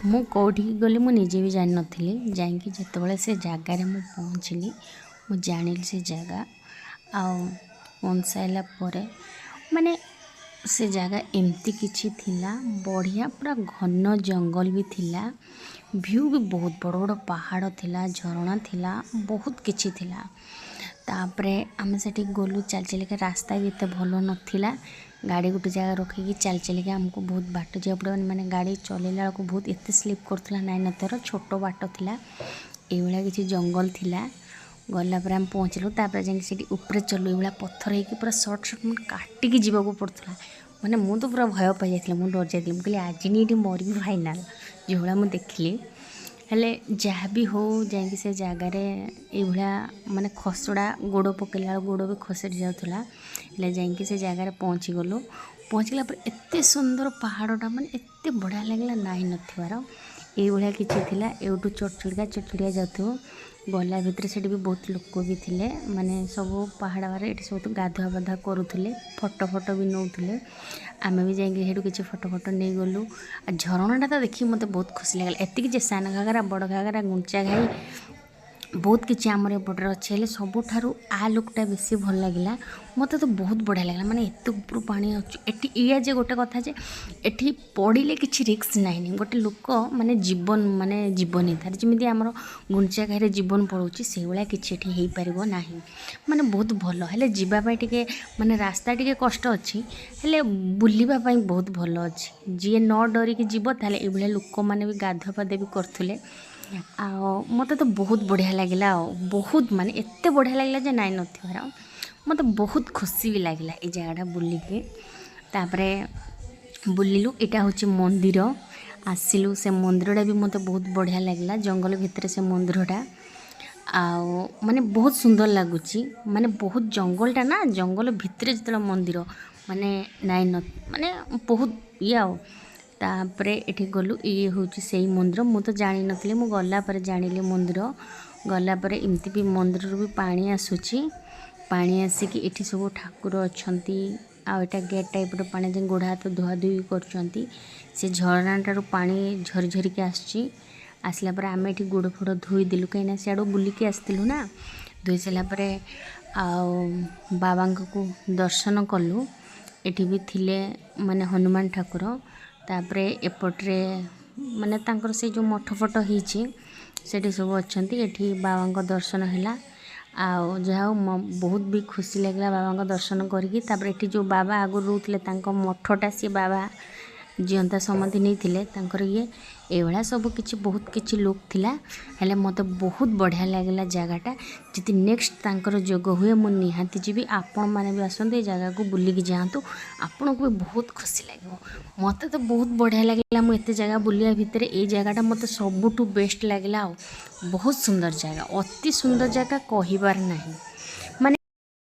ମୁଁ କେଉଁଠିକି ଗଲି ମୁଁ ନିଜେ ବି ଜାଣିନଥିଲି। ଯାଇକି ଯେତେବେଳେ ସେ ଜାଗାରେ ମୁଁ ପହଞ୍ଚିଲି, ମୁଁ ଜାଣିଲି ସେ ଜାଗା। ଆଉ ପହଞ୍ଚି ସାରିଲା ପରେ ମାନେ ସେ ଜାଗା ଏମିତି କିଛି ଥିଲା ବଢ଼ିଆ, ପୁରା ଘନ ଜଙ୍ଗଲ ବି ଥିଲା, ଭ୍ୟୁ ବି ବହୁତ ବଡ଼ ବଡ଼ ପାହାଡ଼ ଥିଲା, ଝରଣା ଥିଲା, ବହୁତ କିଛି ଥିଲା। ତାପରେ ଆମେ ସେଠି ଗଲୁ ଚାଲି ଚାଲିକା। ରାସ୍ତା ବି ଏତେ ଭଲ ନଥିଲା। ଗାଡ଼ି ଗୋଟେ ଜାଗା ରଖିକି ଚାଲି ଚାଲିକା ଆମକୁ ବହୁତ ବାଟ ଯିବାକୁ ପଡ଼ିବ। ମାନେ ଗାଡ଼ି ଚଲେଇଲା ବେଳକୁ ବହୁତ ଏତେ ସ୍ଲିପ୍ କରୁଥିଲା, ନାଇଁ ନଥିବାର ଛୋଟ ବାଟ ଥିଲା। ଏଇଭଳିଆ କିଛି ଜଙ୍ଗଲ ଥିଲା। ଗଲା ପରେ ଆମେ ପହଞ୍ଚିଲୁ। ତାପରେ ଯାଇକି ସେଠି ଉପରେ ଚଢ଼ିଲୁ। ଏଇଭଳିଆ ପଥର ହେଇକି ପୁରା ସର୍ଟ ସର୍ଟ ମାନେ କାଟିକି ଯିବାକୁ ପଡ଼ୁଥିଲା। ମାନେ ମୁଁ ତ ପୁରା ଭୟ ପାଇଯାଇଥିଲି, ମୁଁ ଡରି ଯାଇଥିଲି। ମୁଁ କହିଲି, ଆଜି ନି ଏଠି ମରିବି ଫାଇନାଲ୍, ଯେଉଁଭଳିଆ ମୁଁ ଦେଖିଲି। ହେଲେ ଯାହା ବି ହଉ, ଯାଇକି ସେ ଜାଗାରେ ଏଇଭଳିଆ ମାନେ ଖସଡ଼ା, ଗୋଡ଼ ପକେଇଲା ବେଳକୁ ଗୋଡ଼ ବି ଖସଡ଼ି ଯାଉଥିଲା। ହେଲେ ଯାଇକି ସେ ଜାଗାରେ ପହଞ୍ଚିଗଲୁ। ପହଞ୍ଚିଗଲା ପରେ ଏତେ ସୁନ୍ଦର ପାହାଡ଼ଟା, ମାନେ ଏତେ ବଢ଼ିଆ ଲାଗିଲା ନାହିଁ ନଥିବାର। ଏଇଭଳିଆ କିଛି ଥିଲା। ଏଇଠୁ ଚଢ଼ି ଚଢ଼ିକା ଯାଉଥିବ। ଗଲା ଭିତରେ ସେଠି ବି ବହୁତ ଲୋକ ବି ଥିଲେ। ମାନେ ସବୁ ପାହାଡ଼ ବାହାରେ ଏଠି ସବୁ ଗାଧୁଆ ପାଧୁଆ କରୁଥିଲେ, ଫଟୋ ଫଟୋ ବି ନେଉଥିଲେ। ଆମେ ବି ଯାଇକି ସେଇଠୁ କିଛି ଫଟୋ ଫଟୋ ନେଇଗଲୁ। ଆଉ ଝରଣାଟା ତ ଦେଖିକି ମୋତେ ବହୁତ ଖୁସି ଲାଗିଲା ଏତିକି ଯେ ସାନ ଘାଗରା, ବଡ଼ ଘାଗରା, ଗୁଣ୍ଡିଚା ଘାଇ, ବହୁତ କିଛି ଆମର ଏପଟରେ ଅଛି। ହେଲେ ସବୁଠାରୁ ଆ ଲୁକ୍ଟା ବେଶୀ ଭଲ ଲାଗିଲା ମୋତେ ତ। ବହୁତ ବଢ଼ିଆ ଲାଗିଲା। ମାନେ ଏତେ ଉପରୁ ପାଣି ଆସୁଛି ଏଠି। ଏଇଆ ଯେ ଗୋଟେ କଥା ଯେ ଏଠି ପଡ଼ିଲେ କିଛି ରିସ୍କ ନାହିଁ। ଗୋଟେ ଲୋକ ମାନେ ଜୀବନ ମାନେ ଜୀବନି ତାର ଯେମିତି ଆମର ଗୁଣ୍ଡିଚା ଘାଇରେ ଜୀବନ ପଳାଉଛି, ସେଇଭଳିଆ କିଛି ଏଠି ହେଇପାରିବ ନାହିଁ। ମାନେ ବହୁତ ଭଲ। ହେଲେ ଯିବା ପାଇଁ ଟିକେ ମାନେ ରାସ୍ତା ଟିକେ କଷ୍ଟ ଅଛି, ହେଲେ ବୁଲିବା ପାଇଁ ବହୁତ ଭଲ ଅଛି। ଯିଏ ନ ଡରିକି ଯିବ ତାହେଲେ ଏଇଭଳିଆ ଲୋକମାନେ ବି ଗାଧୁଆ ପାଧୁଆ ବି କରୁଥିଲେ। ଆଉ ମୋତେ ତ ବହୁତ ବଢ଼ିଆ ଲାଗିଲା। ଆଉ ବହୁତ ମାନେ ଏତେ ବଢ଼ିଆ ଲାଗିଲା ଯେ ନାଇଁ ନଥିବାର। ମୋତେ ବହୁତ ଖୁସି ବି ଲାଗିଲା ଏଇ ଜାଗାଟା ବୁଲିକି। ତାପରେ ବୁଲିଲୁ। ଏଇଟା ହେଉଛି ମନ୍ଦିର। ଆସିଲୁ, ସେ ମନ୍ଦିରଟା ବି ମୋତେ ବହୁତ ବଢ଼ିଆ ଲାଗିଲା। ଜଙ୍ଗଲ ଭିତରେ ସେ ମନ୍ଦିରଟା ଆଉ ମାନେ ବହୁତ ସୁନ୍ଦର ଲାଗୁଛି। ମାନେ ବହୁତ ଜଙ୍ଗଲଟା ନା, ଜଙ୍ଗଲ ଭିତରେ ଯେତେବେଳେ ମନ୍ଦିର, ମାନେ ନାଇଁ ନ ମାନେ ବହୁତ ଇଏ। ଆଉ ତାପରେ ଏଠି ଗଲୁ। ଇଏ ହେଉଛି ସେଇ ମନ୍ଦିର। ମୁଁ ତ ଜାଣିନଥିଲି, ମୁଁ ଗଲା ପରେ ଜାଣିଲି। ମନ୍ଦିର ଗଲା ପରେ ଏମିତି ବି ମନ୍ଦିରରୁ ବି ପାଣି ଆସୁଛି। ପାଣି ଆସିକି ଏଠି ସବୁ ଠାକୁର ଅଛନ୍ତି। ଆଉ ଏଇଟା ଗେଟ୍ ଟାଇପ୍ର, ପାଣି ଯାଇ ଗୋଡ଼ ହାତ ଧୁଆ ଧୁଇ କରୁଛନ୍ତି। ସେ ଝରଣାଟାରୁ ପାଣି ଝରି ଝରିକି ଆସୁଛି। ଆସିଲା ପରେ ଆମେ ଏଠି ଗୋଡ଼ ଫୋଡ଼ ଧୋଇଦେଲୁ, କାହିଁକିନା ସିଆଡ଼ୁ ବୁଲିକି ଆସିଥିଲୁ ନା। ଧୋଇ ସାରିଲା ପରେ ଆଉ ବାବାଙ୍କୁ ଦର୍ଶନ କଲୁ। ଏଠି ବି ଥିଲେ ମାନେ ହନୁମାନ ଠାକୁର। ତାପରେ ଏପଟରେ ମାନେ ତାଙ୍କର ସେଇ ଯେଉଁ ମଠ ଫଟ ହେଇଛି, ସେଠି ସବୁ ଅଛନ୍ତି। ଏଠି ବାବାଙ୍କ ଦର୍ଶନ ହେଲା। ଆଉ ଯାହା ହଉ, ବହୁତ ବି ଖୁସି ଲାଗିଲା ବାବାଙ୍କ ଦର୍ଶନ କରିକି। ତାପରେ ଏଠି ଯେଉଁ ବାବା ଆଗରୁ ରହୁଥିଲେ, ତାଙ୍କ ମଠଟା, ସିଏ ବାବା ଜିଅନ୍ତା ସମାଧି ନେଇଥିଲେ ତାଙ୍କର ଇଏ। ଏଇଭଳିଆ ସବୁ କିଛି ବହୁତ କିଛି ଲୁକ୍ ଥିଲା। ହେଲେ ମୋତେ ବହୁତ ବଢ଼ିଆ ଲାଗିଲା ଜାଗାଟା। ଯଦି ନେକ୍ସଟ ତାଙ୍କର ଯୋଗ ହୁଏ, ମୁଁ ନିହାତି ଯିବି। ଆପଣମାନେ ବି ଆସନ୍ତୁ, ଏ ଜାଗାକୁ ବୁଲିକି ଯାଆନ୍ତୁ, ଆପଣଙ୍କୁ ବି ବହୁତ ଖୁସି ଲାଗିବ। ମୋତେ ତ ବହୁତ ବଢ଼ିଆ ଲାଗିଲା। ମୁଁ ଏତେ ଜାଗା ବୁଲିବା ଭିତରେ ଏଇ ଜାଗାଟା ମୋତେ ସବୁଠୁ ବେଷ୍ଟ ଲାଗିଲା। ଆଉ ବହୁତ ସୁନ୍ଦର ଜାଗା, ଅତି ସୁନ୍ଦର ଜାଗା, କହିବାର ନାହିଁ।